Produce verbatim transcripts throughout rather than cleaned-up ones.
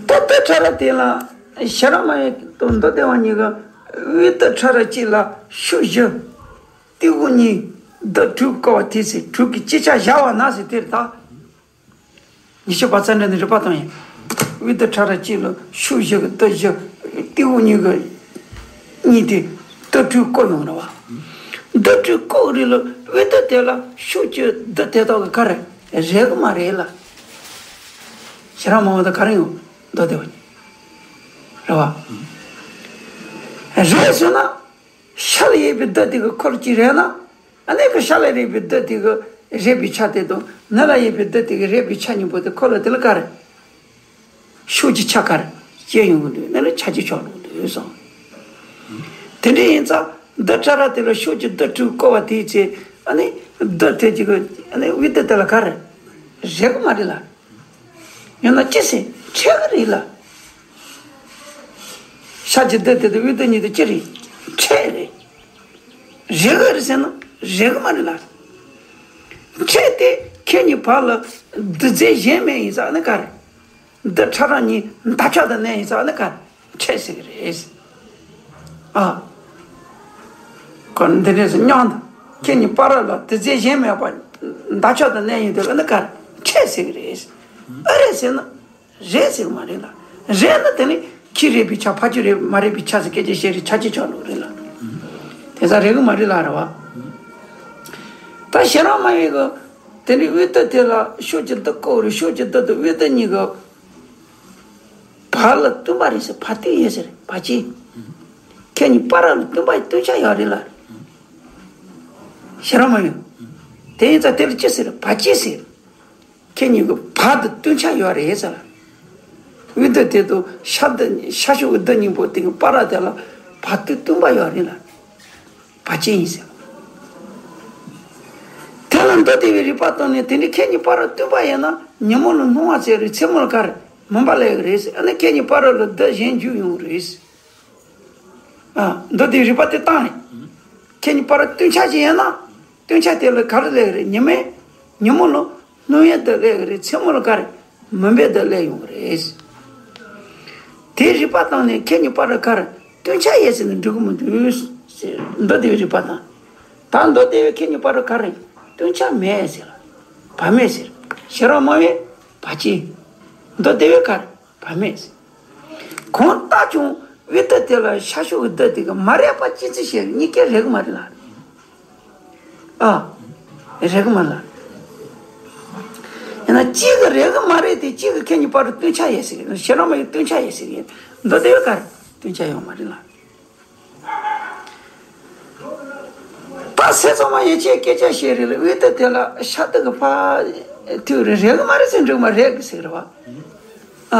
ད་རྡུལ་ཕྲ་རབ་དེ་ལ་ཤེས་རབ་སྨྲ་བའི་དང་མདོ་སྡེ་པ་གཉིས་ཀྱིས་དབུས་རྡུལ་ཕྲ་རབ་གཅིག་ལ་ཤུགས་བཞི། ཏི་གུ་གཉིས། རྡུལ་དྲུག་བསྐོར་བ་དེའི་ཚེ་དྲུག་གི་སྤྱི་ཆ་བཞག་པ་ན་ཟེར་དེར་ད། ཉི་ཤུ་པ་ཙཱ་འདྲ་ནི་རིག་པ་དང་ཡིན། དབུས་རྡུལ་ཕྲ་རབ་གཅིག་ལ་ཤུགས་བཞི་གི་རྡུལ་བཞི། ཏི་གུ་གཉིས་ཀྱི་གཉིས་དེ་རྡུལ་དྲུག་བསྐོར་ཡོང་རེད་བ། རྡུལ་དྲུག་བསྐོར་རེད་ལ་དབུས་རྡུལ་དེ་ལ་ཤུགས་ཀྱི་རྡུལ་དེ་དག་གི་ག་རེ་རེག་གི་མ་རེད་ལ། ཤེས་རབ་སྨྲ་བ་དང་ག་རེ་ཡོང་མདོ་སྡེ་པ་གཉིས། རེད་བ། རེག་ཟེར་ན། ཤར་ལ་ཡོད་པའི་རྡུལ་དེ་གི་ཁོ་ལ་གཅིག་རེག་ན། ཨ་ནི་ཁོ་ཤར་ལ་ཡོད་པའི་རྡུལ་དེ་གི་རེག་པའི་ཆ་དེ་དང་ནུབ་ལ་ཡོད་པའི་རྡུལ་དེ་གི་རེག་པའི་ཆ་གཉིས་པོ་དེ་ཁོ་ལ་དེ་ལ་ག་རེ། ཤུགས་ཀྱི་ཆ་ག་རེ་སྐྱེ་ཡོང་གི་འདུག་ནི་ལ་ཆ་གཅིག་ཆགས་འགྲོ་གི་འདུག་གསུངས། དེ་འདྲ་ཡིན་ཙང་རྡུལ་ཕྲ་རབ་དེ་ལ་ཤུགས་ཀྱི་རྡུལ་དྲུག་བསྐོར་བ་དེའི་ཚེ་ཨ་ནི་རྡུལ་དེ་གཅིག་གི་ཨ་ནི་དབུས་རྡུལ་དེ་ལ་ག་རེ་རེག་གི་མ་རེད་ལ། ཡང་ན་ཅི་ཟེར་འཕྲད་ཀྱི་རེད་ལ། ཤར་གྱི་རྡུལ་དེ་དང་དབུས་རྡུལ་གཉིས་དེ་ཅི་རེད། འཕྲད་རེད། རེག་གི་རེད་ཟེར་ན་རེག་གི་མ་རེད་ལ། འཕྲད་དེ་ཁྱེད་གཉིས་བར་ལ་རྡུལ་རྫས་གཞན་མེད་ཡིན་ཙང་ནི་ག་རེད། རྡུལ་ཕྲ་རབ་གཉིས་འདག་ཆགས་དང་གནས་ཡིན་ཙང་ནི་ག་རེད། འཕྲད་ཟེར་གི་རེད། ཨ། ཁོ་འདི་འདྲས་སུ་མཉམ་དུ་ཁྱེད་གཉིས་བར་ལ་རྡུལ་རྫས་གཞན་མེད་པ་འདག་ཆགས་དང་གནས་ཡིན་དེ་ལ་ནི་ག་རེད། འཕྲད་ཟེར་གི་རེད། ཨ་རེད་ཟེར་ན། རེད་ཟེར་གི་མ་རེད་ལ། རེད་ན་དེ་ནི་ཁྱི་རེད་པའི་ཆ་ཕ་ཆུ་རེད་མ་རེད་པའི་ཆ་ཟེར་སྐད་ཆ་བཤད་རེད་ཆ་ཅི་ཆགས་འགྲོ་རེད་ལ། དེ་ཚ་རེད་གི་མ་རེད་ལ་རེད་བ། ད་ཤེས་རབ་སྨྲ་བའི་གི་དེ་ནི་དབུས་རྡུལ་དེ་ལ་ཤུགས་ཀྱི་རྡུལ་བསྐོར་རེད། ཤུགས་ཀྱི་རྡུལ་དང་དབུས་རྡུལ་གཉིས་གི་བར་ལ་བསྟུན་པ་རེད་ཟེར་བར་བསྟུན་ཡོད་ཟེར་བར་ཆད། ཁྱེད་གཉིས་བར་ལ་བསྟུན་པ་བསྟུན་ཆ་ཡོད་རེད་ལ། ཤེས་རབ་སྨྲ་བའི་དེ་ཡིན་ཙང་དེ་ལ་ཅི་ཟེར་བར་ཆད་ཟེར། ཁྱེད་གཉིས་ཀྱི་བར་དུ་བསྟུན་ཆ་ཡོད་རེད་ཟེར། དབུས་རྡུལ་དེ་དང་ཤར་རྡུལ་ཤར་ཕྱོགས་ཀྱི་རྡུལ་གཉིས་པོ་དེ་གི་བར་དེ་ལ་བར་དུ་བསྟུན་པ་ཡོད་རེད་ལ། བར་ཆད་ཡིན་ཟེར། དེ་ལ་མདོ་སྡེ་པའི་རིགས་པ་བཏང་ནས་དེ་འདྲའི་ཁྱེད་གཉིས་བར་དུ་བསྟུན་པ་ཡིན་ན་ཉིན་མོ་ལ་སྣང་བ་ཟེར་རེད། མཚན་མོ་ལ་ག་རེ་མུན་པ་སླེབས་ཀྱི་རེད་ཟེར། ཨ་ནི་ཁྱེད་གཉིས་བར་ལ་རྡུལ་གཞན་འཇུག་ཡོང་གི་རེད་ཟེར། ཨ། མདོ་སྡེ་པའི་རིགས་པ་དེ་བཏང་ནས། ཁྱེད་གཉིས་བར་བསྟུན་ཆ་ཅིག་ཡིན་ན། བསྟུན་ཆ་དེ་ལ་ག་རེ་སླེབས་རེད། ཉི་མའི་ཉིན་མོ་ལ་སྣང་བའི་རྡུལ་སླེབས་རེད། མཚན་མོ་ལ་ག་རེ་མུན་པའི་རྡུལ་སླེབས་ཡོང་གི་རེད། དེའི་རིགས་པ་བཏང་ནས་ཁྱེད་གཉིས་བར་ག་རེ་བསྟུན་ཆ་ཡོད་ཟེར་ན་འགྲིག་གི་མི་འདུག་ཟེར། མདོ་སྡེ་པའི་རིགས་པ་དང་། ད་མདོ་སྡེ་པས་ཁྱེད་གཉིས་བར་ག་རེ་བསྟུན་ཆ་མེད་ཟེར་ལ། བར་མེད་ཟེར། ཤེས་རབ་སྨྲ་བས་བར་ཆད། མདོ་སྡེ་པས་ག་རེ་བར་མེད་ཟེར། གང་ལྟར་ཀྱང་དབུས་རྡུལ་དེ་ལ་ཤར་ཕྱོགས་ཀྱི་རྡུལ་དེ་གིས་མ་རེག་པ་ཅི་ཙི་བྱས་གཉིས་ཀས་རེག་གི་མ་རེད་ལ། ཨ། རེག་གི་མ་རེད་ལ། ཡིན་ན་གཅིག་གིས་རེག་གི་མ་རེད་དེ་གཅིག་གིས་ཁྱེད་གཉིས་བར་དུ་བསྟུན་ཆ་ཡོད་ཟེར་གི། ཤེས་རབ་སྨྲ་བས་བསྟུན་ཆ་ཡོད་ཟེར་གི། མདོ་སྡེ་པས་ག་རེ་བསྟུན་ཆ་ཡོད་མ་རེད་ལ། ད་ཟས་གཙང་མ་ཡན་ཆད་སྐད་ཆ་བཤད་རེད་ལ། དབུས་རྡུལ་དེ་ལ་ཤར་རྡུལ་གྱི་ཕར་ཐུག་རེད། རེག་གི་མ་རེད་ཟེར་འགྲིག་མ་རེད་གི་ཟེར་རེད་བ། ཨ།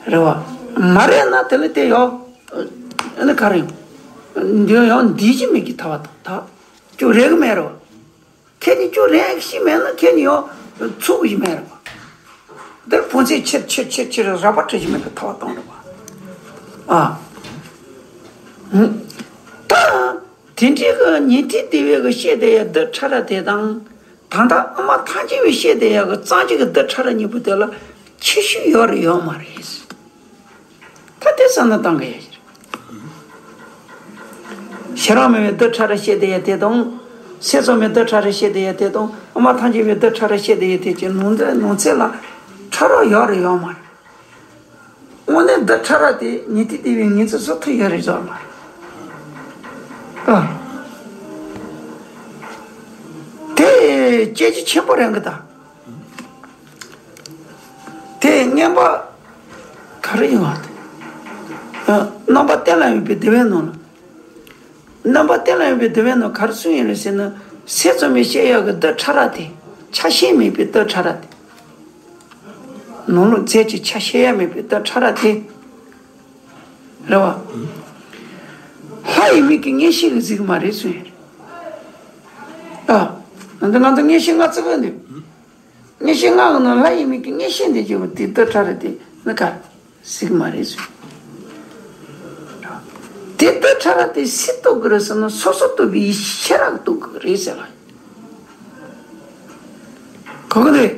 རེད་བ། མ་རེད་ན་དེ་ལ་དེ་ཡོད། ཨ་ནི་ག་རེ་ཡོང་། འདི་ཡང་འདི་ཅི་མིག་གི་ཐ་བ་དང་ད་ཅུ་རེག་གི་མེད་རེད་བ། ཁྱེད་ནི་ཅུ་རེག་ཤི་མེད་ན་ཁྱེད་ནི་ཡང་ཚུགས་ཀྱི་མེད་རེད་བ། འདིར་ཕུང་ཚད་ཆེར་ཆེར་ཆེར་ཆེར་རགས་པ་འཕྲོད་ཀྱི་མེད་པའི་ཐ་བ་གཏོང་རེད་བ། ཨ། ད་དེ་འདྲའི་གི་ཉན་ཐོས་སྡེ་པའི་གི་བཤད་དེ་ཡ་རྡུལ་ཕྲ་རབ་དེ་དང་། ད་ལྟ་དབུ་མ་ཐལ་འགྱུར་བའི་བཤད་དེ་ཡ་གི་གཙང་ཆུ་གི་རྡུལ་ཕྲ་རབ་གཉིས་པོ་དེ་ལ་ཁྱད་ཆོས་ཡོད་རེད་ཡོད་མ་རེད། ད་དེ་བསམ་བློ་བཏང་གི་ཡ་ཞིག་རེད། ཤེས་རབ་སྨྲ་བའི་རྡུལ་ཕྲ་རབ་བཤད་དེ་ཡ་དེ་དང་། ཟས་གཙང་མའི་རྡུལ་ཕྲ་རབ་བཤད་དེ་ཡ་དེ་དང་། དབུ་མ་ཐལ་འགྱུར་བའི་རྡུལ་ཕྲ་རབ་བཤད་དེ་ཡ་དེ་གྱི་ནང་ཚན་ནང་ཚན་ལ་ཕྲ་རབ་ཡོད་རེད་ཡོད་མ་རེད། དངོས་གནས་རྡུལ་ཕྲ་རབ་དེ་ཉན་ཐོས་སྡེ་པའི་ངོས་འཛིན་བཟོ་ཐུབ་ཡོད་རེད་ཡོད་མ་རེད། ཨ། དེ་སྐྱེ་རྒྱུ་ཆེན་པོ་རང་གི་ད། དེ་ངན་པ་ག་རེ་ཡོང་བ་དེ། ཨ། རྣམ་པ་གཏན་ལ་དབབ་པའི་སྡེ་པའི་ནང་ལ། རྣམ་པ་གཏན་ལ་དབབ་པའི་སྡེ་པའི་ནང་ག་རེ་གསུངས་ཡོད་རེད་ཟེར་ན། ཟས་གཙང་མའི་བཤད་ཡག་གི་རྡུལ་ཕྲ་རབ་དེ། ཆ་ཤས་མེད་པའི་རྡུལ་ཕྲ་རབ་དེ། ནང་ལོགས་རྫས་ཀྱི་ཆ་ཤས་ཡང་མེད་པའི་རྡུལ་ཕྲ་རབ་དེ། རེད་བ། ལྷ་ཡི་མིག་གིས་མངོན་ཤེས་ཀྱིས་གཟིགས་མ་རེད་གསུངས་ཡོད་རེད། ཨ། ང་ཚོ་ང་ཚོ་མངོན་ཤེས་ལྔ་བརྩི་གི་འདུག་མངོན་ཤེས་ལྔ་གི་ནང་ལྷ་ཡི་མིག་གིས་མངོན་ཤེས་འདི་བྱེད་པ་དེ་རྡུལ་ཕྲ་རབ་དེ་ནི་ག་གཟིགས་མ་རེད་གསུངས། དེ་རྡུལ་ཕྲ་རབ་དེ་སུས་རྟོགས་ཀྱི་རེད་ཟེར་ན། སོ་སོ་རྟོགས་པའི་ཤེས་རབ་རྟོགས་ཀྱི་རེད་ཟེར་ལ། གོ་གི་འདུག་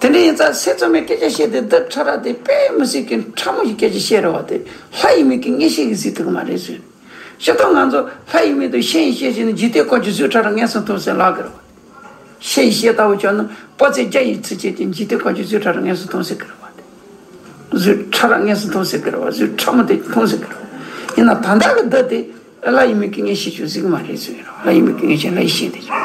དེ་འདྲ་ཡིན་ཙང་སེམས་ཙམ་པའི་སྐད་ཆ་བཤད་དེ་འདི་ཕྲ་རགས་དེ་དཔེ་མི་སྲིད་ཀྱི་ཕྲ་མོ་ཞིག་སྐད་ཆ་བཤད་རེད་བ། དེ་ལྷ་ཡིན་མིན་གྱི་མངོན་ཤེས་ཀྱིས་གཟིགས་ཐུབ་ཀྱི་མ་རེད་ཟེར། སྤྱིར་བཏང་ང་ཚོ་ལྷ་ཡིན་མིན་དང་ཤེས་ཡིན་ཤེས་བཞིན་ནི་འཇིག་རྟེན་ཁམས་ཀྱི་གཟུགས་ཕྲ་རགས་མངོན་སུམ་མཐོང་ཟེར་ལབ་ཀྱི་རེད་བ། ཤེས་ཡིན་ཤེས་ལྟ་བུ་ཅོག་ནི་དཔག་ཚད་བརྒྱ་ཡི་ཚུལ་བྱས་ཀྱི་འཇིག་རྟེན་ཁམས་ཀྱི་གཟུགས་ཕྲ་རགས་མངོན་སུམ་མཐོང་ཟེར་གྱི་རེད་བ། གཟུགས་ཕྲ་རགས་མངོན་སུམ་མཐོང་ཟེར་གྱི་རེད་བ། གཟུགས་ཕྲ་མོ་དེ་མཐོང་ཟེར་གྱི་རེད་བ། ཡིན་ན་ད་ལྟ་གི་འདི་དེ་ལྷ་ཡིན་མིན་གྱི་མངོན་ཤེས་ཀྱིས་གཟིགས་མ་རེད་ཟེར་གྱི་རེད་བ། ལྷ་ཡིན་མིན་གྱི་མངོན་ཤེས་ལྷ་ཡིན་ཤེས་དེ་ཅོག་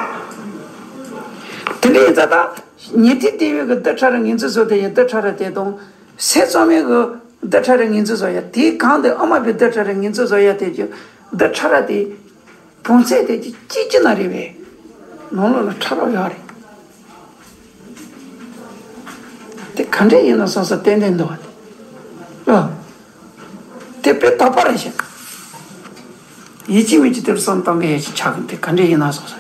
དེ་འདྲ་ཡིན་ཙང་ད་ཉན་ཐོས་དེ་བས་གི་འདི་ཕྲ་རགས་ངོས་འཛིན་བཟོ་དེ་ཡ་འདི་ཕྲ་རགས་དེ་དང་། སེམས་ཙམ་པའི་གི་འདི་ཕྲ་རགས་ངོས་འཛིན་བཟོ་ཡ་དེའི་གང་དེ་དབུ་མ་པའི་འདི་ཕྲ་རགས་ངོས་འཛིན་བཟོ་ཡ་དེ་ཀྱི་འདི་ཕྲ་རགས་དེ། བོངས་ཚད་དེ་ཅི་ཅི་ཅི་ན་རེད་པས། ནང་ལོགས་ལ་ཕྲ་རགས་ཡོད་རེད། དེ་ག་འདྲས་ཡིན་ན་སོང་ས་ཏན་ཏན་འདུག་བ། ཨ། དེ་དཔེ་དག་པ་རེད་ཤག་ཡིད་ཆེས་མི་ཆེས་དེར་བསམ་བཏང་གི་ཡ་ཅིག་ཆགས་གི་འདུག་ག་འདྲས་ཡིན་ན་སོང་ས།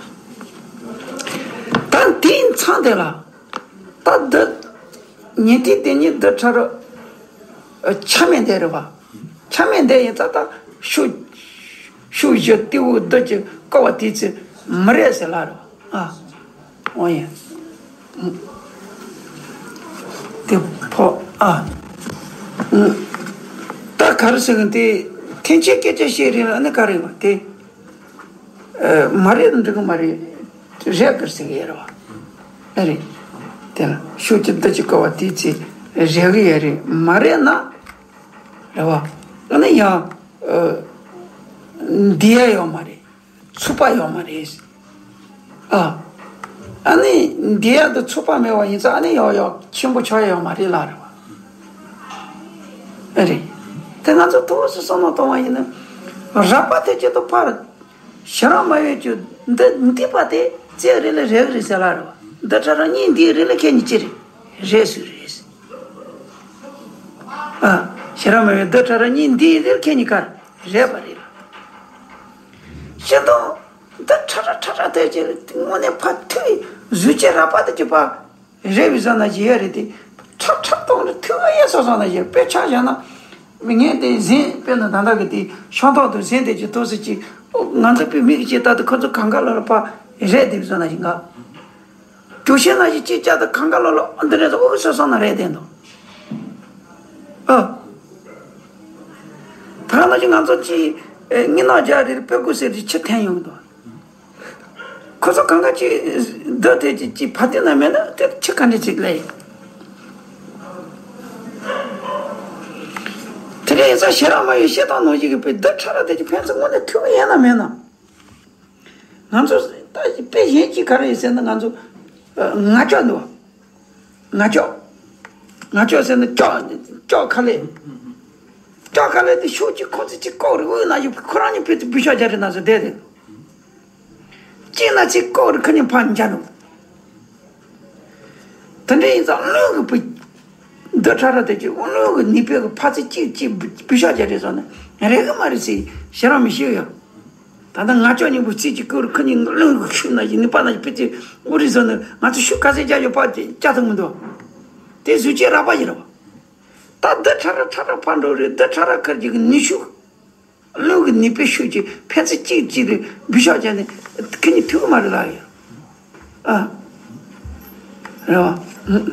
ད་དེའི་མཚམས་དེ་ལ། ད་འདི། ཉན་ཐོས་དེ་ཉིད་འདི་ཕྲ་རགས། ཆ་མེད་འདི་རེད་བ། ཆ་མེད་འདི་ཡིན་ཙང་ད་ཤུགས། ཤུགས་བཞི་སྟེའུ་འདི་ཀྱི་ཀ་བ་དེའི་ཚེ་མི་རེད་ཟེར་ལ་རེད་བ། ཨ། འོ་ཡ། དེ་ཕོ་ཨ། ད་ག་རེ་ཟེར་གི་དེ་ཐེངས་གཅིག་སྐད་ཆ་བཤད་རིང་ལ་ཨ་ནི་ག་རེ་བ་དེ། མ་རེད་འགྲིག་གི་མ་རེད། རེད་གི་ཟེར་གི་ཡོད་རེད་བ། ཨ་རེད། དེ་ལ་ཤུགས་ཀྱི་འདི་ཅི་ཀ་བ་དེའི་ཚེ་རེད་གི་ཡོད་རེད། མ་རེད་ན། རེད་བ། ཨ་ནི་ཡང་། འདི་ཡ་ཡོད་མ་རེད། ཚུགས་པ་ཡོད་མ་རེད། ཨ། ཨ་ནི་འདི་ཡ་དུ་ཚུགས་པ་མེད་པ་ཡིན་ཙང་ཨ་ནི་ཡོག་ཡོག་ཆེན་པོ་ཆགས་ཡོད་མ་རེད་ལ་རེད་བ། ཨ་རེད། དེ་ང་ཚོ་ཐུགས་སུ་བསམ་བློ་གཏོང་བ་ཡིན་ན། རགས་པ་དེ་ཅི་ཏུ་ཕར། ཞེ་རང་མ་ཡོད་ཀྱི་འདི་འདི་པ་དེ་རྩེ་རེ་ལ་རེག་རེ་ཟེར་ལ་རེད་བ། འདི་ཁྲ་ར་གཉིས་འདི་རེ་ལ་ཁྱེད་གཉིས་ཅི་རེད། རེད་སུ་རེད། ཨ། ཞེ་རང་མ་ཡོད་འདི་ཁྲ་ར་གཉིས་འདི་རེ་ལ་ཁྱེད་གཉིས་ཀར་རེད་པ་རེད་ལ། ཤེས་དང་། འདི་ཁྲ་ཁྲ་ཁྲ་ཁྲ་དེ་ཅི་དངོས་གནས་ཕ་ཐུག་གཟུགས་ཅན་རགས་པ་དེ་ཅི་པ་རེད་བི་ཟ་ན་ཞི་ཡ་རེད་དེ། ཁྲ་ཁྲ་གཏོང་རེ་ཐུག་ཨ་ཡ་སོ་སོ་ན་ཞི་དཔེ་ཆ་བཞག་ན། མི་ངན་དེ་གཟན་དཔེར་ན་ད་ལྟ་གི་དེ་ཤོང་ཐོག་ཏུ་གཟན་དེ་ཅི་ཐུག་སྲིད་ཅི། ང་ཚོ་པའི་མིག་གི་ཅི་ལྟ་དུ་ཁོ་ཚོ་གང་ག་ལ་ལ་པ་རེད་དེ་བི་ཟ་ན་ཞི་ང་། རྒྱུ་ཤེས་ན་ཞི་ཅི་ཅག་དུ་གང་ག་ལ་ལ་འདི་རེད་ཟ་ཨུ་སོ་སོ་ན་རེད་དེ་འདུག་ཨ། ད་ལ་ཅི་ང་ཚོ་ཅི། ཨེ་ངི་ན་རྒྱ་རེད་པེ་ཀུ་སེ་རེད་ཆི་འཐེན་ཡོང་འདུག་ཁོ་ཚོ་གང་ག་ཅིག་འདི་དེ་ཅིག་ཅིག་ཕ་དེ་ན་མེད་ན་དེ་ཆི་ག་འདྲ་ཅིག་ལས། དེ་འདྲ་ཡིན་ཙང་ཞེ་ར་མ་ཡོད་ཤེས་དང་ནོར་ཞིག་གི་དཔེ་འདི་ཁྲ་ར་དེ་ཅིག་ཕན་ཚུན་དངོས་གནས་ཐུག་ཡོད་ན་མེད་ན། ང་ཚོ་ད་དཔེ་གཞན་གཅིག་ག་རེ་ཡིན་ཟེར་ན་ང་ཚོ་ང་ཅག་འདུག་ང་ཅག་ང་ཅག་ཟེར་ན་ཅག་ཅག་ཁ་ལས། ཅག་ཁ་ལས་དེ་ཤུགས་ཀྱིས་ཁོ་ཚོ་གཅིག་ལྐོག་རེ་དབུས་ན་ཡོད་ཁོ་རང་ཉིད་ཕེ་ཚོ་བུ་ཤ་རྒྱ་རེ་ན་ཟེར་བསྡད་དེ། གཅིག་ན་གཅིག་ལྐོག་རེ་ཁ་ཉིན་ཕར་འཇག་འགྲོ། དེ་འདྲ་ཡིན་ཙང་བློན་གྱི་བུ། འདི་ཁྲ་ར་དེ་གཅིག་བློན་གྱི་ནུས་པའི་གི་ཕ་ཚིག་གཅིག་གཅིག་བུ་ཤ་རྒྱ་རེ་སོང་ན་རེ་གི་མ་རེད་ཟེར་ཞེ་རང་མི་ཤེས་ཡོད། ད་ལྟ་ང་ཅག་གཉིས་པོ་རྩིས་ཀྱི་སྐོར་ཁ་ཉིན་བློན་གྱི་ཤུགས་ན་ཡིན་ནི་པ་ན་ཡིན་ཕེ་ཚོ་དབུ་རེ་སོང་ན་ང་ཚོ་ཤུགས་ག་ཚད་རྒྱ་ཡོད་པ་དེ་བཅའ་ཐུབ་མི་འདུག་དེ་གཟུགས་ཅན་རགས་པ་ཡིན་ར་བ། ད་འདི་ཁྲ་ར་ཁྲ་ར་ཕར་འགྲོ་རེད། འདི་ཁྲ་ར་ཁར་གྱི་གི་ནུས་ཤུགས། བློན་གྱི་ནུས་པའི་ཤུགས་ཀྱིས་ཕན་ཚུན་གཅིག་གཅིག་ལ་འབུད་ཤོག་བྱས་ནས་ཁ་ཉིན་ཐུག་གི་མ་རེད་ལ་ཡ། ཨ། རེད་བ།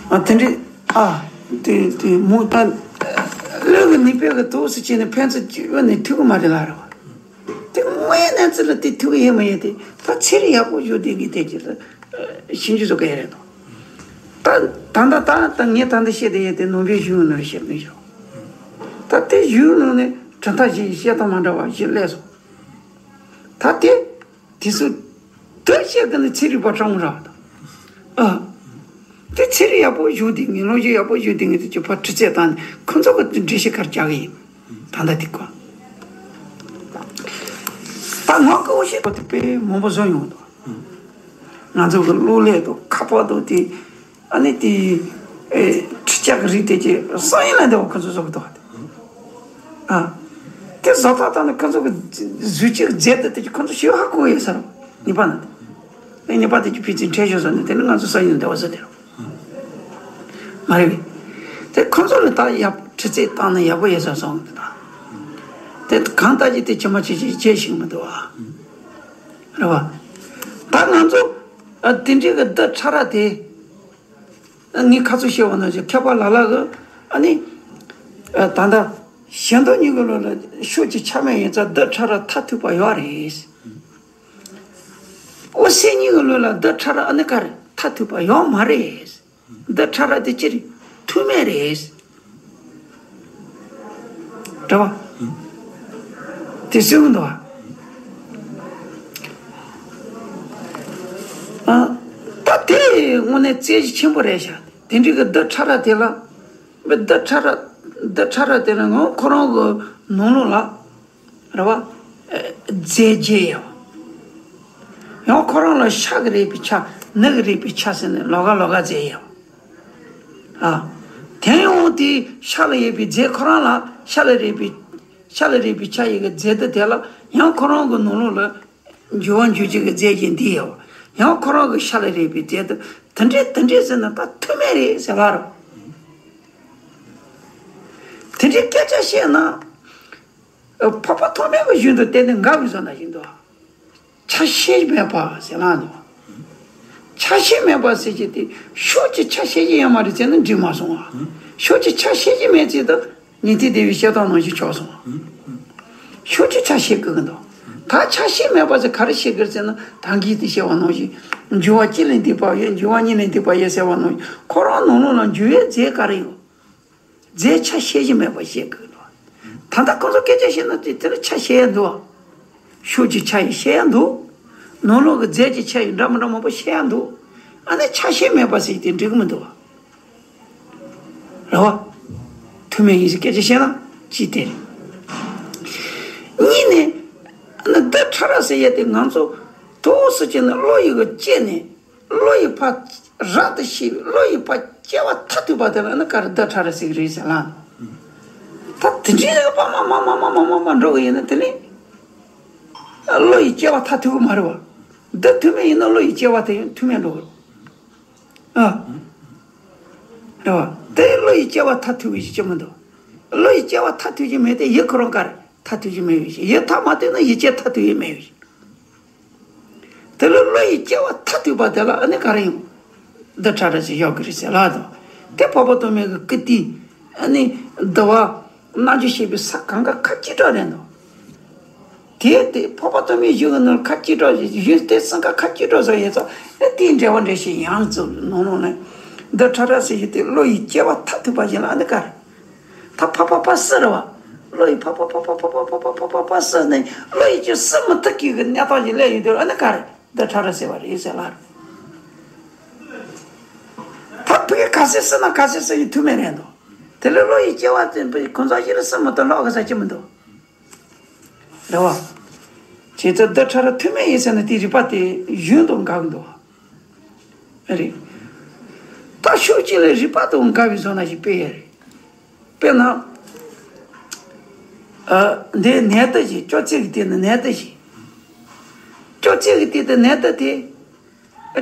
ཨ་དེ་འདྲའི་ཨ། དེ་དེ་མོ་ད་བློན་གྱི་ནུས་པའི་གི་དུག་སུ་བྱས་ནས་ཕན་ཚུན་གཅིག་གཡོ་ནས་ཐུག་གི་མ་རེད་ལ་རེད་བ། དེ་དངོས་གནས་ཚུལ་ལ་དེ་ཐུག་ཡོད་མ་ཡོད་དེ་ད་ཚེ་རིང་ཡག་པོ་བཞུགས་དེ་གི་དེ་གི་ད་ཤིན་ཅི་བཟོ་གི་ཡ་རེད་དོ། ད་ད་ད་ད་ད་ངས་ད་ད་བཤད་དེ་ཡོད་དེ་ནོར་བུའི་གཞུང་ནོར་བཤད་མི་བཞག་ད་དེ་གཞུང་ནོར་ནས་གྲུབ་མཐའ་ཞིག་བཤད་སྟངས་མ་འདྲ་བ་ཞིག་སླེབས་སོང་། ད་དེ་དེ་ཚོ་དེ་བཤད་གི་ནི་ཚེ་རིང་པ་སྤྲང་ར་ད་ཨ། དེ་ཚེ་རིང་ཡག་པོ་བཞུགས་དེ་ངས་ལོ་རྒྱུས་ཡག་པོ་བཞུགས་དེ་ངས་དེ་ཅི་ཕར་དྲི་རྩད་བཏང་ནས་ཁོ་ཚོ་གི་འགྲེལ་བཤད་གར་རྒྱག་གི་ཡིན། ད་ལྟ་དེ་གོ་ད་ངག་གི་འོ་ཤེས་པ་དེ་དཔེ་མང་པོ་བཟོ་ཡོང་འདུག་ང་ཚོ་གི་གློག་ཀླད་དང་ཁ་པར་དང་དེ་ཨ་ནི་དེ་ཨེ་ཁྲི་ལྕགས་གི་རིགས་དེ་ཅི་བསམ་ཡས་ལ་འདི་བ་ཁོ་ཚོ་བཟོ་གི་འདུག་ཨ་དེ་བཟོ་ཐག་ད་ནི་ཁོ་ཚོ་གི་གཟུགས་ཅིག་རྫས་དེ་དེ་ཅི་ཁོ་ཚོ་ཞེ་ཧ་གོ་ཡོད་ས་རེད། ཉི་པ་ན་དེ་ཉི་པ་དེ་ཅི་ཕི་ཚིན་ཁྲལ་ཞོ་ཟོ་ནི་དེ་ནི་ང་ཚོ་བསམ་ཡས་ལ་འདི་བ་བཟོ་དེ་རེད། མ་རེད་པས། དེ་ཁོ་ཚོ་ལ་ད་ཡག་དྲི་རྩད་བཏང་ན་ཡག་པོ་ཡོད་ས་སོང་གི་འདུག་དེ་གང་ལྟར་གྱི་དེ་ཇི་མ་ཇི་བཞིན་བྱེད་ཤེས་མི་འདུག་ཨ། རེད་བ། ད་ང་ཚོ་ ཨ་དེ་འདྲའི་གི་རྡུལ་ཕྲ་རབ་དེ། ཨ་ངས་ཁ་ཚུར་བཤད་པ་ནང་བཞིན་མཁས་པ་ལ་ལ་གི་ཨ་ནི། ཨ་ད་ལྟ་གཞན་དོན་གཉིས་ཀྱི་ལུགས་ལ་ཤུགས་ཀྱི་ཆ་མེད་ཡིན་ཙང་རྡུལ་ཕྲ་རབ་མཐར་ཐུག་པ་ཡོད་རེད། འོ་སེམས་ཉིད་ཀྱི་ལུགས་ལ་རྡུལ་ཕྲ་རབ་ཨ་ནི་ག་རེ་མཐར་ཐུག་པ་ཡོད་མ་རེད། རྡུལ་ཕྲ་རབ་དེ་ཅི་རེད། ཐུག་མེད་རེད། རེད་བ། དེ་གསུངས་འདུག་བ། ཨ་ད་དེ་དངོས་གནས་རྩལ་གཞི་ཆེན་པོ་རེད་ཤག་དེ་འདྲའི་གི་རྡུལ་ཕྲ་རབ་དེ་ལ། མི་རྡུལ་ཕྲ་རབ་རྡུལ་ཕྲ་རབ་དེ་ལ་ངོ་ཁོ་རང་གི་ནང་ལོགས་ལ། རེད་བ། ཨ་རྫས་བརྒྱད་ཡོད། ཡང་ཁོ་རང་ལ་ཤ་གི་རིགས་པའི་ཆ། ནི་གི་རིགས་པའི་ཆ་ཟེར་ནས་ལོགས་ཀ་ལོགས་ཀ་རྫས་ཡོད། ཨ། དེ་ཡང་དེ་ཤ་ལ་ཡོད་པའི་རྫས་ཁོ་རང་ལ་ཤ་ལ་རིགས་པའི། ཤ་ལ་རིགས་པའི་ཆ་ཡི་གི་རྫས་དེ་དེ་ལ་ཡང་ཁོ་རང་གི་ནང་ལོགས་ལ་འགྱུར་བ་འགྱུར་བྱེད་ཀྱི་རྫས་གཞན་འདི་ཡོད། ཡང་ཁོ་རང་གི་ཤ་ལ་རིགས་པའི་རྫས་དེ་དེ་འདྲས་དེ་འདྲས་ཟེར་ན་ད་ཐུག་མེད་རེད་ཟེར་ལ་རོ། དེ་འདྲའི་སྐད་ཆ་བཤད་ན། འཕགས་པ་ཐོགས་མེད་ཀྱི་ཞུས་འདུག་དེ་ནི་འགའ་བའི་བཟོ་ན་ཞིག་འདུག་ཆ་ཤས་མེད་པ་ཟེར་ལ་འདུག་ཆ་ཤས་མེད་པ་ཟེར་གྱི་དེ་ཤུགས་ཀྱི་ཆ་ཤས་ཀྱི་ཡོད་མ་རེད་ཟེར་ན་འགྲིག་མ་སོང་བ། ཤུགས་ཀྱི་ཆ་ཤས་ཀྱི་མེད་ཚེ་ད་ཉན་ཐོས་སྡེ་པའི་བཤད་སྟངས་ནང་བཞིན་ཆོག་སོང་བ། ཤུགས་ཀྱི་ཆ་ཤས་ཀྱི་གི་འདུག་ད་ཆ་ཤས་མེད་པ་ཟེར་ག་རེ་བཤད་གི་རེད་ཟེར་ན་ད་གིན་དེ་བཤད་པ་ནང་བཞིན་འགྱུར་བ་གཅིག་ལས་འདས་པ་ཡོད། འགྱུར་བ་གཉིས་ལས་འདས་པ་ཡོད་ཟེར་བ་ནང་བཞིན་ཁོ་རང་ནང་ལོགས་ལ་འགྱུར་བའི་རྫས་ག་རེ་ཡོད། རྫས་ཆ་ཤས་ཀྱི་མེད་པ་བཤད་དགོས་འདུག་ད་ལྟ་ཁོང་ཚོ་སྐད་ཆ་བཤད་ན་དེ་དེ་ལ་ཆ་ཤས་ཡང་འདུག་ཤུགས་ཀྱི་ཆ་ཡི་ཤས་ཡང་འདུག་ནང་ལོགས་ཀྱི་རྫས་ཀྱི་ཆ་ཡི་འདྲ་མི་འདྲ་མང་པོ་ཤས་ཡང་འདུག་ཨ་ནི་ཆ་ཤས་མེད་པ་ཟེར་དེ་འགྲིག་གི་མི་འདུག་བ། རེད་བ། ཐུག་མེད་ཡིན་ཟེར་སྐད་ཆ་བཤད་ན་ཅི་སྟེ། གཉིས་ནས། ཨ་ནི་རྡུལ་ཕྲ་རབ་ཟེར་ཡས་དེ་ང་ཚོ་དུས་སུ་བྱས་ནས་བློ་ཡི་གི་སྐྱེས་ནས། བློ་ཡི་ཕར་རབ་ཏུ་ཤེས་པའི་བློ་ཡི་ཕར་སྐྱེ་བ་མཐར་ཐུག་པ་དེ་ལ་ནི་ག་རེ་རྡུལ་ཕྲ་རབ་ཟེར་གི་རེད་ཟེར་ལ། ད་དེ་འདྲའི་ལ་པ་མ་མ་མ་མ་མ་མ་མ་འགྲོ་གི་ཡིན་ན་དེ་ནི། བློ་ཡི་སྐྱེ་བ་མཐར་ཐུག་གི་མ་རེད་བ། འདི་ཐུག་མེད་ཡིན་ན་བློ་ཡི་སྐྱེ་བ་དེ་ཡང་ཐུག་མེད་འགྲོ་གི་རེད། ཨ། རེད་བ། དེ་བློ་ཡི་སྐྱེ་བ་མཐར་ཐུག་གི་ཞིག་ཅི་མི་འདུག་བློ་ཡི་སྐྱེ་བ་མཐར་ཐུག་གི་མེད་དེ་ཡིད་ཁོ་རང་ག་རེ་མཐར་ཐུག་གི་མེད་བའི་ཞིག་ཡིད་མཐར་མ་ཐུག་ན་ཡིད་སྐྱེ་མཐར་ཐུག་གི་མེད་བའི་ཞིག་དེ་ལ་བློ་ཡི་སྐྱེ་བ་མཐར་ཐུག་པ་དེ་ལ་ཨ་ནི་ག་རེ་ཡོང་། རྡུལ་ཕྲ་རབ་ཅིག་ཡོད་ཀྱི་རེད་ཟེར་ལབ་དང་། དེ་འཕགས་པ་སྟོང་མེད་ཀྱི་ཀིརྟི། ཨ་ནི་འདུལ་བ། རྣལ་འབྱོར་བཤད་པའི་ས་གང་ག་ཁ་ཅིག་གྲགས་རེད་འདུག་དེ་དེ་འཕགས་པ་སྟོང་མེད་བཞུགས་ཀྱི་ནང་ཁ་ཅིག་གྲགས་ཞིག་བཞུགས་དེ་སང་ག་ཁ་ཅིག་གྲགས་ཟེར་ཡོད་ཙང་ཨ་དེའི་འགྲེལ་པ་འགྲེལ་བཤད་ཡང་རྩོམ་ནང་ལོགས་ནས། རྡུལ་ཕྲ་རབ་ཟེར་ཞིག་དེ་བློ་ཡི་སྐྱེ་བ་མཐར་ཐུག་པ་ཞིག་ལ་ཨ་ནི་ག་རེ། ད་ཕ་ཕ་ཕ་སུ་རེད་བ། བློ་ཡི་ཕ་ཕ་ཕ་ཕ་ཕ་ཕ་ཕ་ཕ་ཕ་ཕ་སུ་ནས་བློ་ཡི་ཅི་སུ་མི་ཐུབ་ཀྱི་གི་གནས་སྟངས་ཀྱི་སླེབས་ཡོད་དུས་ཨ་ནི་ག་རེ་རྡུལ་ཕྲ་རབ་ཟེར་བ་རེད་ཟེར་ལ། ད་བུ་གི་ག་ཚོད་སུ་ན་ག་ཚོད་སུ་ཡི་ཐུག་མེད་རེད་འདུག་དེ་ལས་བློ་ཡི་སྐྱེ་བ་དེ་བུ་གོང་ཚ་ཞིག་ལ་སུ་མི་ཐུབ་ལོག་གི་ས་ཅི་མི་འདུག་རེད་བ། བྱས་ཙང་རྡུལ་ཕྲ་རབ་ཐུག་མེད་ཡིན་ཟེར་ན་དེའི་རིགས་པ་དེ་གཞན་དང་འགལ་གི་འདུག་རེད། ད་ཕྱོགས་གཅིག་ལ་རིགས་པ་དང་འགལ་བའི་བཟོ་ན་ཞིག་དཔེ་ཡ་རེད། དཔེར་ན། ཨ། འདིའི་ནད་དུ་ཞིག་སྐྱོ་ཚིག་གི་སྟེང་ནས་ནད་དུ་ཞིག་སྐྱོ་ཚིག་གི་སྟེང་དུ་ནད་དུ་དེ།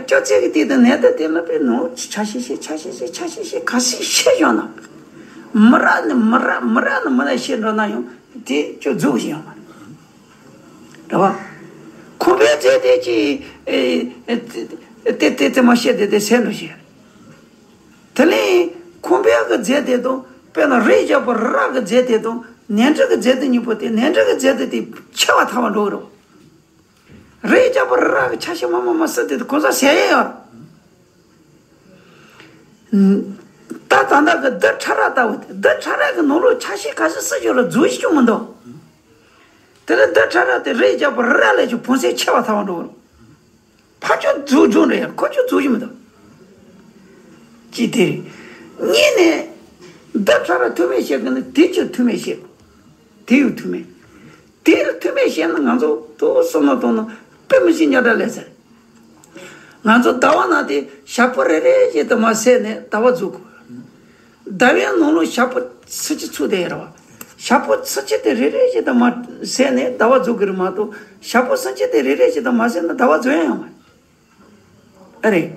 སྐྱོ་ཚིག་གི་སྟེང་དུ་ནད་དུ་དེ་ལ་དཔེ་ནོ་ཆ་ཤས་ཤས་ཆ་ཤས་ཤས་ཆ་ཤས་ཤས་ག་སྲིད་ཤེས་ཡོང་ན། མི་ར་ནི་མི་ར་མི་ར་ནི་མི་ར་ཤེས་འགྲོ་ན་ཡང་དེ་སྐྱོ་རྫོགས་ཤིག་ཡོང་མ་རེད། རེད་བ། ཁོང་པའི་རྫས་དེ་ཅི། ཨེ། ཨེ། དེ་དེ་དེ་མ་བཤད་དེ་དེ་ཟད་འགྲོ་ཞིག་དེ་ལས་ཁོང་པའི་གི་རྫས་དེ་དང་དཔེར་ན་རེག་བྱ་བ་ར་གི་རྫས་དེ་དང་ནད་འབྲས་གི་རྫས་དེ་གཉིས་པོ་དེ་ནད་འབྲས་གི་རྫས་དེ་དེ་ཆད་པ་ཐལ་བ་འགྲོ་གི་རེད། རེག་བྱ་བ་ར་གི་ཆ་ཤས་མ་མ་མ་སུ་དེ་དེ་གོ་ས་ཟད་ཡས་ཡོད། ད་ད་ལྟ་གི་རྡུལ་ཕྲ་རབ་ལྟ་བུ་དེ་རྡུལ་ཕྲ་རབ་གི་ནང་ལོགས་ཆ་ཤས་ག་ཚོད་སུ་ཡོད་ལ་རྫོགས་ཤིག་མི་འདུག་དེ་ལས་རྡུལ་ཕྲ་རབ་དེ་རེག་བྱ་བ་ར་ལས་ཀྱི་བོང་ཚད་ཆད་པ་ཐལ་བ་འགྲོ་གི་རེད། ཕར་ཕྱོགས་རྫོགས་རྫོགས་འདྲ་ཡང་ཁོ་ཕྱོགས་རྫོགས་ཀྱི་མི་འདུག་གཅིག་དེ་རེད། གཉིས་ནས། རྡུལ་ཕྲ་རབ་ཐུག་མེད་བཤད་གི་ན་དེ་ཕྱིར་ཐུག་མེད་བཤད། དེ་ཡང་ཐུག་མེད། དེ་ལ་ཐུག་མེད་བཤད་ན་ང་ཚོ་དུ་བསམ་བློ་གཏོང་ན་དཔེ་མི་སྲིད་རྙོག་དྲ་ལས་ཟེར། ང་ཚོ་ཟླ་བ་ནང་དེ་ཞག་པོ་རེ་རེ་བཞིན་དུ་མར་ཟད་ནས་ཟླ་བ་རྫོགས་དགོས། ཟླ་བའི་ནང་ལོགས་ཞག་པོ་ཚུན་ཆད་ཚུད་བསྡད་ཡོད་རེད་བ། ཞག་པོ་ཚུན་ཆད་དེ་རེ་རེ་བཞིན་དུ་མར་ཟད་ནས་ཟླ་བ་རྫོགས་ཀྱི་རེད་མ་གཏོགས་ཞག་པོ་ཚུན་ཆད་དེ་རེ་རེ་བཞིན་དུ་མ་ཟད་ན་ཟླ་བ་རྫོགས་ཡ་ཡོད་མ་རེད། ཨ་རེད།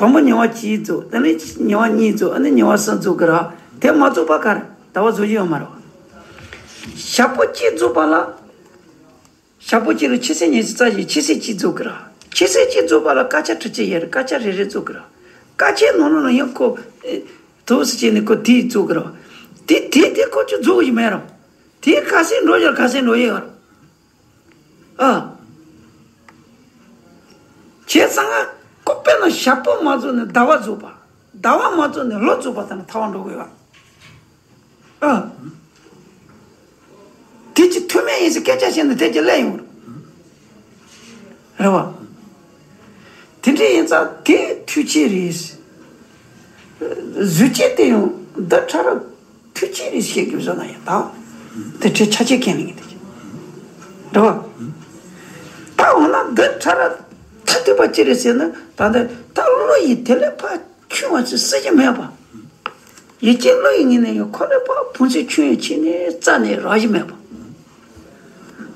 དང་པོ་ཉི་མ་གཅིག་རྫོགས། དེ་ནས་ཉི་མ་གཉིས་རྫོགས། ཨ་ནི་ཉི་མ་གསུམ་རྫོགས་ཀྱི་རེད། དེ་མ་རྫོགས་པ་ག་རེ་ཟླ་བ་རྫོགས་ཀྱི་ཡོད་མ་རེད་བ། ཞག་པོ་གཅིག་རྫོགས་པ་ལ། ཞག་པོ་གཅིག་ལ་ཆུ་ཚོད་ཉི་ཤུ་རྩ་བཞི་ཆུ་ཚོད་གཅིག་རྫོགས་ཀྱི་རེད། ཆོས་སྲིད་ཀྱི་རྫོགས་པ་ལ་དཀར་ཆག་དྲི་ཆུ་ཡོད་རེད། དཀར་ཆག་རེ་རེ་རྫོགས་ཀྱི་རེད། དཀར་ཆག་ནང་ལོགས་ལ་ཡང་ཁོ་ཨེ་དུས་སུ་བྱས་ནས་ཁོ་དེ་རྫོགས་ཀྱི་རེད། དེ་དེ་དེ་ཁོ་ཅིག་རྫོགས་ཀྱི་མེད་རེད། དེ་ག་ཚོད་འགྲོ་ཡོད་ག་ཚོད་འགྲོ་ཡོད་རེད། ཨ། བྱས་ཙང་ང་ཁོ་དཔེར་ན་ཞག་པོ་མ་རྫོགས་ནས་ཟླ་བ་རྫོགས་པ། ཟླ་བ་མ་རྫོགས་ནས་ལོ་རྫོགས་པ་དང་ཐལ་བ་འགྲོ་དགོས་པ། ཨ། དེ་ཅི་ཐུག་མེད་ཡིན་ཟེར་སྐད་ཆ་བཤད་ན་དེ་ཅི་སླེབས་ཡོང་རེད། རེད་བ། དེ་འདྲ་ཡིན་ཙང་དེ་ཐུག་ཆེ་རེད། གཟུགས་ཅན་དེ་ཡང་འདི་ཕྲ་རབ་ཐུག་ཆེ་རེད་བཤད་དགོས་བཟོ་ན་ཡང་ད། དེ་འདྲའི་ཆ་ཆེ་མཁན་ཡིན་དེ། རེད་བ། ད་འོ་ན་འདི་ཕྲ་རབ་ཐ་དད་པ་ཅི་རེད་ཟེར་ན་ད་འདི་ད་བློ་ཡིས་དེ་ལས་ཕར་ཆུང་བ་ཅིག་སྲིད་ཀྱི་མེད་པ། ཡིད་ཀྱི་བློ་ཡི་ངོས་ནས་ཡང་ཁོ་རང་ཕར་ཕུང་ཚད་ཆུང་ཡང་ཕྱིན་ནས་རྩ་ནས་རག་གཞི་མེད་པ།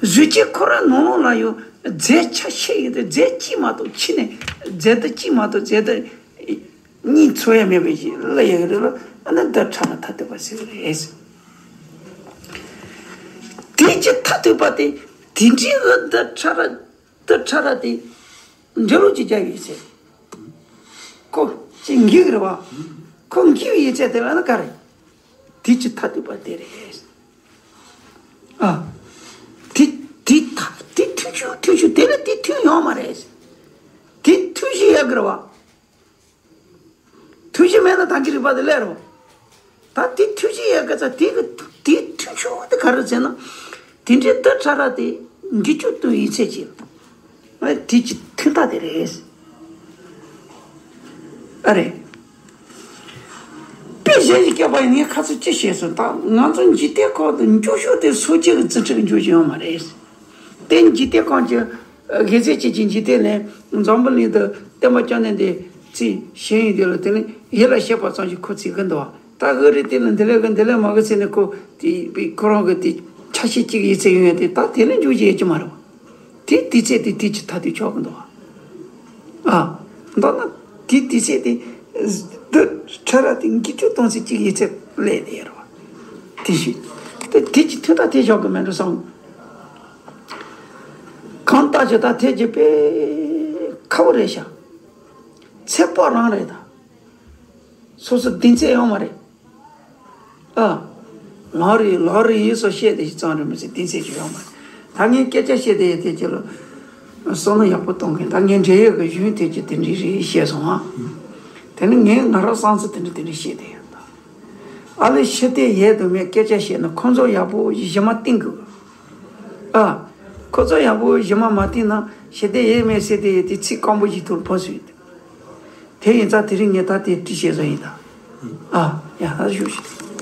གཟུགས་ཅན་ཁོ་རང་ནང་ལོགས་ལ་ཡང་རྫས་ཆ་ཤས་ཡིན་ཏེ་རྫས་གཅིག་མ་གཏོགས་ཕྱི་ནས་རྫས་འདི་གཅིག་མ་གཏོགས་རྫས་འདི་གཉིས་འཚོ་ཡ་མེད་པའི་ཞིག་ལ་ཡ་གི་རེད་ལ། ཨ་ནི་འདི་ཕྲ་རབ་ཐ་དད་པ་ཟེར་གི་རེད། དེ་ཅི་ཐ་དད་པ་དེ་དེ་འདྲའི་གི་འདི་ཕྲ་རབ་འདི་ཕྲ་རབ་དེ་འབྲེལ་ལུགས་ཀྱི་རྒྱབ་ཡོད་ཚེ། ཁོ་ཅི་འགྱིག་རེད་བ། ཁོ་འགྱིག་ཡོད་ཚད་དེ་ལ་ནི་ག་རེད། དེ་ཅི་ཐ་དད་པ་དེ་རེད། ཨ། དེ་དེ་ཐ་དེ་ཐུག་ཆུ་ཐུག་ཆུ་དེ་ལ་དེ་ཐུག་ཡོང་མ་རེད། དེ་ཐུག་གཞི་ཡོད་གི་རེད་བ། ཐུག་གཞི་མེད་ན་དང་གི་རིག་པ་དེ་སླེབས་རེད་བ། ད་དེ་ཐུག་གཞི་ཡོད་གི་ཙང་དེ་གི་དེ་ཐུག་ཆུ་དེ་ག་རེད་ཟེར་ན། དེ་འདྲའི་འདི་ཕྲ་རབ་དེ་འགྱིག་ཆུ་བཏུང་ཡིད་ཚད་ཀྱི། ཨ། དེ་ཅི་ཐུག་ཐ་དེ་རེད། ཨ་རེད། དཔེ་གཞན་ཞིག་བཀལ་བ་ཡིན་ན་ངས་ཁ་ཚིག་ཅི་བཤད་སོང་། ད་ང་ཚོ་འཇིག་རྟེན་ཁོག་ཏུ་འགྱུར་ཤོག་དེ་སོ་སྐྱེ་གི་རྩིས་ཁྲ་གི་འགྱུར་ཞིག་ཡོད་མ་རེད། དེ་འཇིག་རྟེན་ཁོག་གི་དགེ་རྩ་ཅན་གྱི་འཇིག་རྟེན་ནས་འཛམ་བུ་གླིང་དུ་བསྟན་པ་བསྐྱངས་ནས་དེ་ཚིག་གཞན་ཡིན་དེ་ལ་དེ་ནི་ཡིད་ལ་བྱེད་པ་ཙམ་ཞིག་ཁོ་ཚིག་གི་འདུག་ད་འུ་རེ་དེ་ལ་འདི་ལས་གི་འདི་ལས་མ་གི་ཚེ་ནས་ཁོ་དེ་ཁོ་རང་གི་དེ་ཆ་ཤས་གཅིག་ཡིད་ཚད་ཡོང་ཡ་དེ་ད་དེ་ལས་འགྱུར་ཞིག་ཡོད་ཀྱི་མ་རེད་བ། དེ་དུས་ཚོད་དེ་དུས་ཀྱི་མཐའ་དུས་ཆོག་གི་འདུག་ཨ། མདོར་ན་དེ་དུས་ཚོད་དེ་འདི་ཕྲ་རབ་དེ་འགྱིག་ཆུ་བཏུང་ཚད་གཅིག་ཡིད་ཚད་སླེབས་དེ་ཡོད་རེད་བ། དེ་ཞིག་དེ་དེ་ཀྱི་མཐུན་རྟགས་དེ་བཞག་གི་མེད་འགྲོ་བསམ། གང་ལྟར་ཇི་ལྟར་ཐེག་གི་དཔེ་ཁག་པོ་རེད་ཤག་ཚེ་དཔག་རང་རེད་ད། སོ་སོ་གདེང་ཚད་ཡོད་མ་རེད། ཨ། ལག་རེད་ལག་རེད་ཡིན་སོགས་བཤད་དེ་ཞིག་ཙམ་རེད་མི་ཚེ་གདེང་ཚད་ཅིག་ཡོད་མ་རེད། ད་ངས་སྐད་ཆ་བཤད་དེ་ཡོད་དེ་ཁྱེད་ལ་བསམ་བློ་ཡག་པོ་གཏོང་མཁན། ད་ངས་འབྲེལ་ཡོད་ཀྱི་གཞུང་དེ་ཅི་དེ་འདྲ་རེད་བཤད་སོང་ཨ། དེ་ནི་ངས་ང་རང་བསམ་ཚུལ་དེ་འདྲ་དེ་འདྲ་བཤད་དེ་ཡོད་ད། ཨ་ལས་ཞི་བདེ་ཡོད་དུ་མེད་སྐད་ཆ་བཤད་ན་ཁོ་ཚོ་ཡག་པོ་གཞི་མ་བཏིང་དགོས། ཨ། ཁོ་ཚོ་ཡག་པོ་གཞི་མ་མ་བཏིང་ན་ཞི་བདེ་ཡོད་མེད་ཟེར་དེ་ཡོད་དེ་ཚིག་སྐམ་པོ་ཞིག་ཐུག་ཕོ་སུས། དེ་ཡིན་ཙང་དེ་རིང་ངས་ད་དེ་བྲིས་བཤད་བཟོ་ཡིན་ད། ཨ། ཡ་ཧ་ཞུ་ཞུ།